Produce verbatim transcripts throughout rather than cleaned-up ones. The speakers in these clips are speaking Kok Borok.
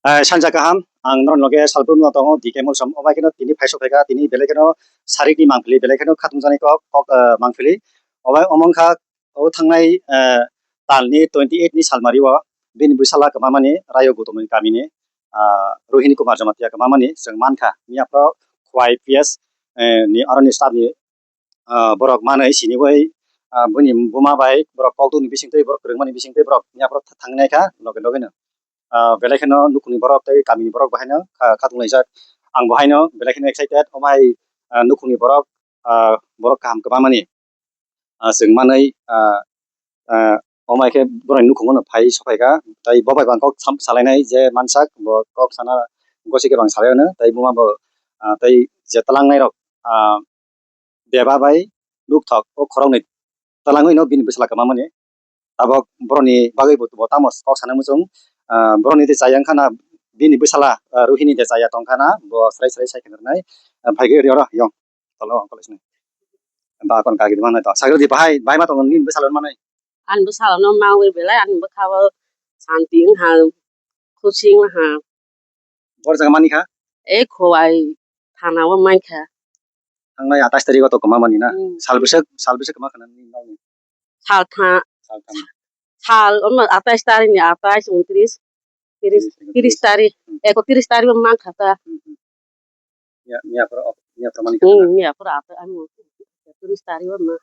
Eh, sanja kaham, ang norok loge salbrum no tongo, D K Molsom. Obai kheno tini phaisok phaikha, tini belai kheno sarikni mangpili, belai kheno khatung jani kok, kok, eh, mangpili. Obai omo wngkha, o thangnai, eh, talni twenty eight ni salmari o bini bwsala kwmamani Rayo Goutomni kamini, ah, Rohini Kumar Jamatia kwmamani chwng mankha. Miya phoro Khwai P S, eh, ni aroni staff ni ah, borok manwi siniwi, ah, buini buma bai borok kokdukni bisingtwi, borok kwrwngmani bisingtwi borok yaphoro thangnai kha loge loge no. Ah, belai kheno nukhungni borok tei kamini borok bo haino kha-, khatunglaijak. Ang bo haino belai kheno excited, omo hai, ah, nukhungni borok, ah, borok kaham kwbangmani, ah, chwng manwi, ah, ah, omo hai khe borokni nukhungo no phai sokphaikha, tei bo bai bo ang kok sam-, salainai je mansak, bo kok sana gosi khe bo ang salai anw, tei buma bo, ah, tei je twlangnai rok, ah, beba bai nukthok o khoroknwi twlangwi no bini bwsala kwmamani. Tabok borokni bagwi bo, bo tamo kok sana muchung, ah, borokni tei chaya wngkha na bini bwsala, ah, Rohini de chaya tongkha na bo srai srai sai khe nuknai, ah, phaigwi ri oro yong tolo ang kolaisni. Ba kon kagidi manai to sagri di bahai, bahai ma tongo nini bwsala manai. Ani bwsala no mawi belai ani bwkha o santi wngha, khusi wngha. Bor jaga mani kha? E Khowai thana o mankha. Thangnai atais tarik o to kwma mani na? Hmm. Sal bwswk, sal bwswk kwma khna nini nokni? Sal tha-, sal tham. Sal, omo atais tarik ni atais, untris, tris, tris tarik, hmm, ekotris tarik o mankha ta. Hmm, hmm. Ya, miya phoro, miya phoro mani kha na? Hmm, miya phoro atais, ani tris tarik o ma.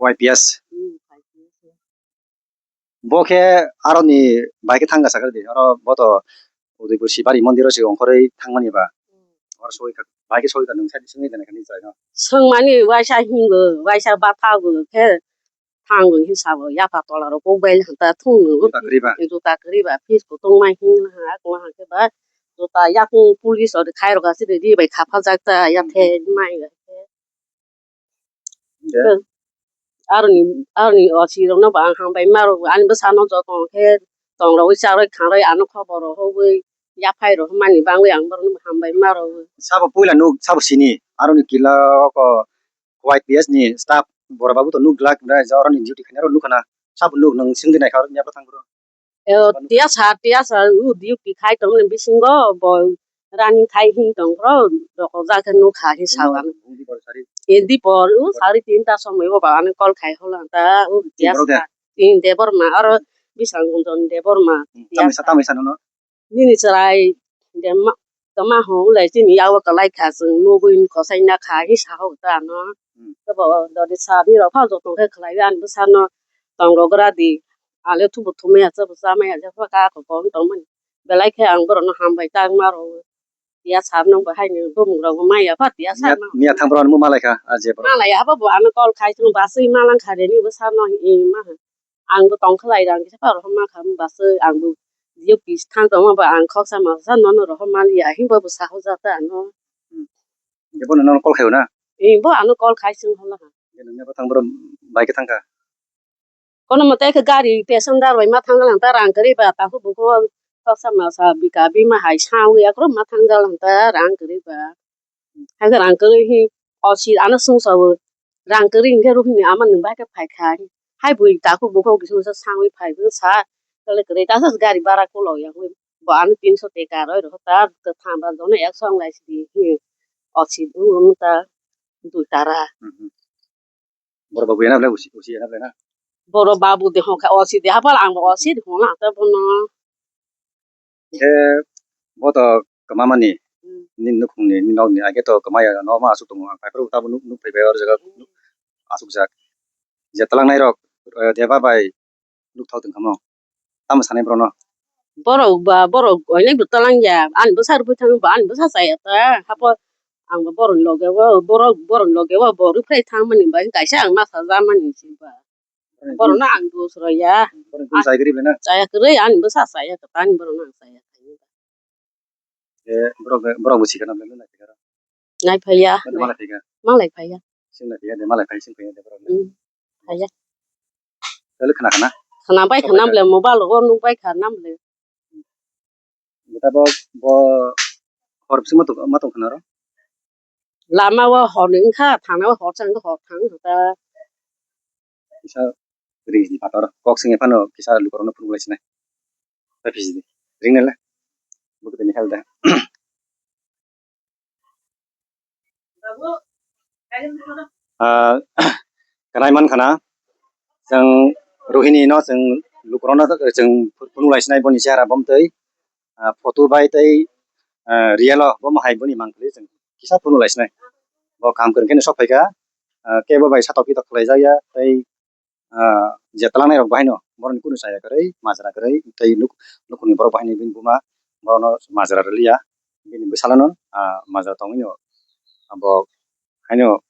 Khowai P S. Hmm, Khowai P S. Bo khe aroni bai khe thangkha sakha di, oro bo to Udaipur Sibari mondir o se ongkhorwi thangmani ba. Oro soi kha, bai khe soi kha, nwng side swngwi tongkha nini chwraino. Swngmani waisa hingo, waisa bathago khe thango hinwi sabo, yapha tola rok kok bai hwnta thung nw. Juta kwrwi ba? Juta kwrwi ba, fees kutung ma hing ha, kma ha khe ba, juta yakung police rok khai rok aswk ri bai khapha jak ta, yaphe mai ga khe. Hwnkhe? Aroni, aroni O C rok no bo ang hambai ma rwo, ani bwsa no joto khe tong rogwi cha rwi kha rwi ano khobor rw hogwi yaphai rw hwnmani bangwi ang borok no hambai ma rwo. Sabo puila nuk, sabo sini, aroni kila o ko Khowai P S ni staff bora babu to nuk glak, aroni duty khainai rok nuk khana, sabo nuk nwng swngdi naikha oro yapha thang bro. Eh, tiya sa, tiya sa, u duty khai tongmani bisingo bo running khai hing tong phro, roko jak khe nukha hi sao ano. Hindi por sari. Hindi por, u sari tinta somoi bo ba ano call khai hola ta, u tiya sa, tin Debbarma, aro bisang gunjon Debbarma, hmm, tiya tamisa, sa. Tamisa nono. Nini chwrai de ma, tama ho ulai chini yago kwlai kha, chwng nugwi kosai na kha hi sao ta ano. Hmm. Tei bo dodi sa birok phano joto khe khlai ani bwsano tong rwgra di. Ale thubu thumui ya, chabu chamai ya, jepho kha kok tongmani. Belai khe ang borokno hambai tangma rwo. Tiya sar nang bo haino bumung rok bo maya pha tiya sar nang. Miya thang borok ano malai kha, a je borok. Malai abo bo ano call khai chwng basui malang kha reni bwsano i ma. Ang bo tong khlai rang kisa pa rohorma kha basui ang bo duty thang tongma ba ang khoksa masa nono rohorma liya himba bo saho jata ano. Hmm. Ebo nono call khaio na? Eh, bo ano call khai chwng hola kha. Nini bo thang borok bai khe thang kha. Kono mote khe gari passenger bai ma thang lang ta rang kwrwi ba, takhuk bukhuk kok sama sa bika bima hai sawi akhoro ma thang lang ta rang kwrwi ba. Hai khe rang kwrwi hi O C ano sung sawi rang kwrwi hinkhe Rohini ama nwng bai khe phai kha. Hai bui takhuk bukhuk kisa misa sawi phai bwsa kale kwrwi ta sa gari bara kolok ya bo ano tinso teka roi rw ta thang ba jono ekso wng lai sidi hi O C wng ta dui tara. Hmm, hmm. Borok babu yana belai usi, usi yana belai na? Borok babu de hokha, osi de hapal ang bo osi de hona ta bono. Khe bo to kwmamani, hmm, nini nukhungni, nini nokni, age to kwmaya no ma asuk tongo, ang phaiphuru tabuk nuk, nuk phaibai o jaga, hmm, asukjak. Je twlangnai rok, eh, deba bai nukthok tongkha mo. Tamo sanai borokno? Borok ba, borok oinai bo twlang ya. Ani bwsa rwui thangwi ba, ani bwsa chaya ta. Hapo ang bo borokni loge o, borok, borokni loge o bo rwphrai thangmani bai kaisa ang ma sajamani se ba. Borokno ang dos rw ya. Borokno chai kwrwi bai na? Chaya kwrwi, ani bwsa chaya kwtal, ani borokno ang chaya. Eh, borok, borok bo sikha na belai nai phai kha. Nai phai ya. Malai phai kha. Malai phai ya. Sing nai phai ya de, malai phai sing phai ya de borok. Hmm. Phai ya. Tele khna khna. Khna bai khna bole mobile o nuk bai khna bole. Bita bo, bo hor bising ma tong, ma tong khna ro. Lama o hor ni wngkha, thana o hor chang hor thang ta. Kisa ring sini pator kok sing phano kisa lukurokno phunuk lai sinai. Tei phi sidi. Ring nai le. Bo khe tini. Helde. Ah, kanai man khana, chwng Rohini no chwng lukurok no chwng phunuk lai sinai boni chehara bom twi, ah, photo bai tei, ah, real o bom hai boni mangpili chwng kisa phunuk lai sinai. Bo kaham kwrwng khe no sok phaikha, ah, kebo bai satok pitok khlai jak ya tei ah, je twlangnai rok bahaino borokni kunu chaya kwrwi majra kwrwi tei nuk-, nukhungni borok bahaino bini buma borokno majra rwliya, bini bwsalano, ah, majra tongwino abo haino,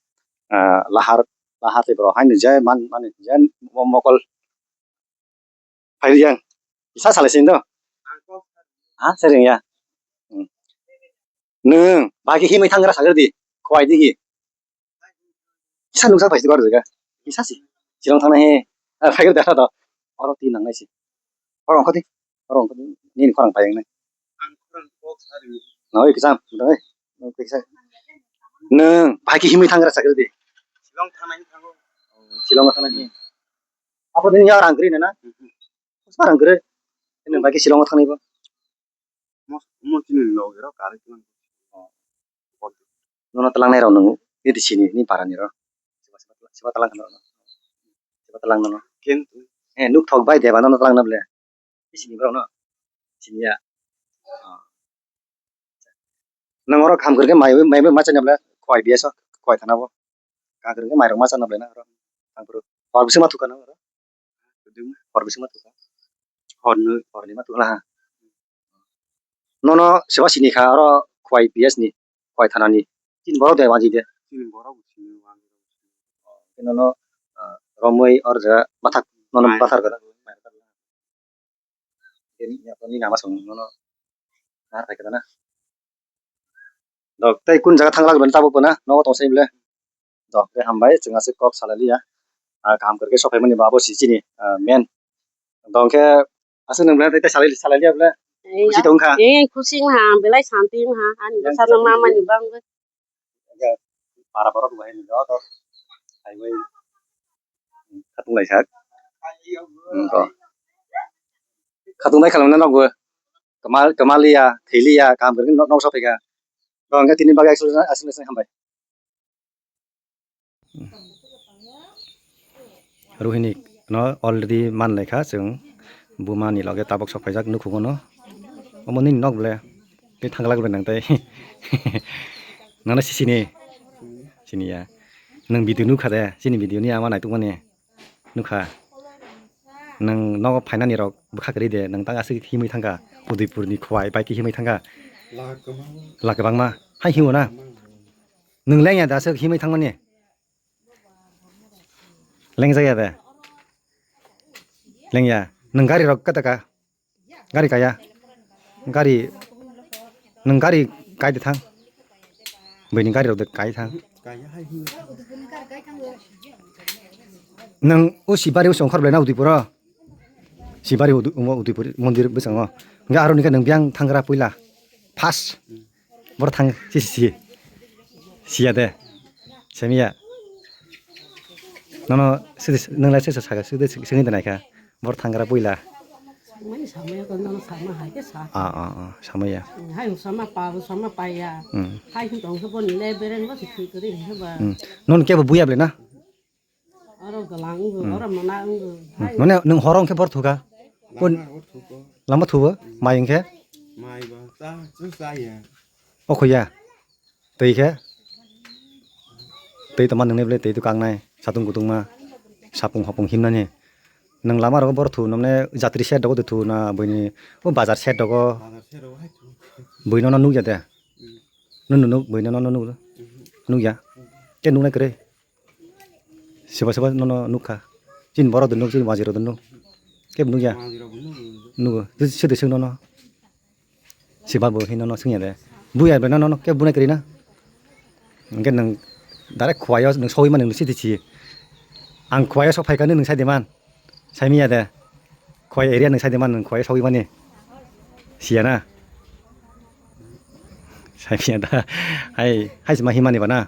ah, lahar, lahar tei borok haino je man, mani je mo-, mokol phairiyang kisa salai sini do. Ha, sereng ya. Hmm. Nwng bagi himwi thangra sagri di, khwai digi. Kisa nukjak bai si gor jaga. Kisa si. Chirong thangna he. Ah, phai gor da da. Oro ti nang nai si. Oro ongkha di. Oro ongkha di. Nini khorang pai nai. Ang khorang kok sari. Noi kisa. Noi. Kisa. Nwng bai ki himwi thangra sagri di. Chirong thangna he thango. Chirong thangna he. Apo din ya rang gri na na. Sa rang gri. Nwng bai ki Chirong thangni bo. Mo, mo chini logero kari klan. Nono twlangnai rok nwng nini sini ni para ni rok. Siba twlang khna rok. Siba twlang nono. Ken? Eh, nuk thok bai deba nono twlang na ble. Sini bro no. Sini ya. Nwng oro kham kwrwngkhe mai, mai, mai machai na ble. Khwai biya so, khwai thana bo. Kham kwrwngkhe mai rok machai na ble na oro. Kham kwrwng. Hor bising ma thukha na oro. Hor bising ma thukha. Hor nwi. Hor ni ma thukha ha. Nono seba sini kha oro khwai P S ni, khwai thana ni. Chini borok de waji de. Chini borok bo sini waji. Nono, ah, romwi or jaga bathak, nono bathar gana. Nini nama song nono ngar khai kana. Dok, tei kun jaga thang lagban tabuk bo na, nogo tong sai bole. Dok, tei hambai, chwng aswk kok salai liya. Ah, kaham kwrwkhe sok phaimani bo abo si chini, ah, main. Dok, hwnkhe aswk nwng belai tei salai, salai liya bole. Khusi tong kha. Eh, khusi wngkha, ang belai santi wngkha, ani bwsano mamani bangwi. Para borok bo hai ni dok, dok. Highway. Khatung lai sak. Hmm, to. Khatung lai khalang na nokbo. Kemal, kemal liya, thwi liya, kaham kwrwngkhe nok, nok sophaikha. To hwnkhe tini bagwi aswk, aswk, aswk hambai. Rohini no already man lai kha chwng buma ni loge tabok sok phaijak nukhungo no. Omo nini nok ble? Tei thangla ble nang tei. Nang na sisini? Sini ya. Nwng video nukha de, chini video ni ama naitukmani. Nukha. Nwng nogo phainani rok bwkha kwrwi de, nwng tang aswk himwi thangkha. Udaipur ni khwai bai khe himwi thangkha. La kwbangma. La kwbangma. Hai himo na? Nwng lengya da aswk himwi thangmani? Lengjak ya de? Lengya. Nwng gari rok kata ka? Gari kaya. Gari, nwng gari kai de thang. Buini gari rok de kai thang. Nwng o Sibari o songkhor belai na Udaipur o. Sibari Udu-, omo Udaipur mondir bwskango. Hwnkhe aro ni khe nwng biyang thangra puila. First. Boro thang si si si. Siya de. Semiya. Nono sidi, nwng lai sesa saka sidi sengwi de naikha. Bor thangra puila. Samani samaya ko nono sama hai ke sa. Ah, ah, ah, samaya. Hai sama pa, sama pa ya. Hmm. Hai hin tong se bon le bereng ba si thui kari hin ba. Hmm. Non ke bo buya ble na? Oro galang ungu, hmm, oro mana ungu. Hmm. Hai. Mane nwng horong ke bor thuka. Kon lama thubo, mai hwnkhe? Mai ba cha, chu cha ya. O khoya. Twi khe? Twi tongma nwngnai ble, twi to kangnai. Satung kutungma. Sapung hopung himnani. Nwng lama rogo bor thu, nomne jatri shed dogo de thu na buini, o bazar shed dogo. Bazar shed dogo hai thu. Buino no nukya de? Hmm. Nunu nuk, buino no nunu. Mhm. Nukya? Ke nuknai kwrwi? Siba siba nono nukha. Chini borok de nuk, chini majiro de nuk. Kebo nukya? Majiro bo nuk. Nugo. Sede seng nono. Siba bo hino no sengya de. Buya be nono kebo bunai kwrwi na. Hwnkhe nwng direct khwai o nwng sogwi mani nwng sidi si. Ang khwai o sok phaikha nwng sai de man. Saimanya de. Khwai area nwng sai de man nwng khwai o sogwi mani. Siya na. Saimanya da. Hai, hai sima himani ba na.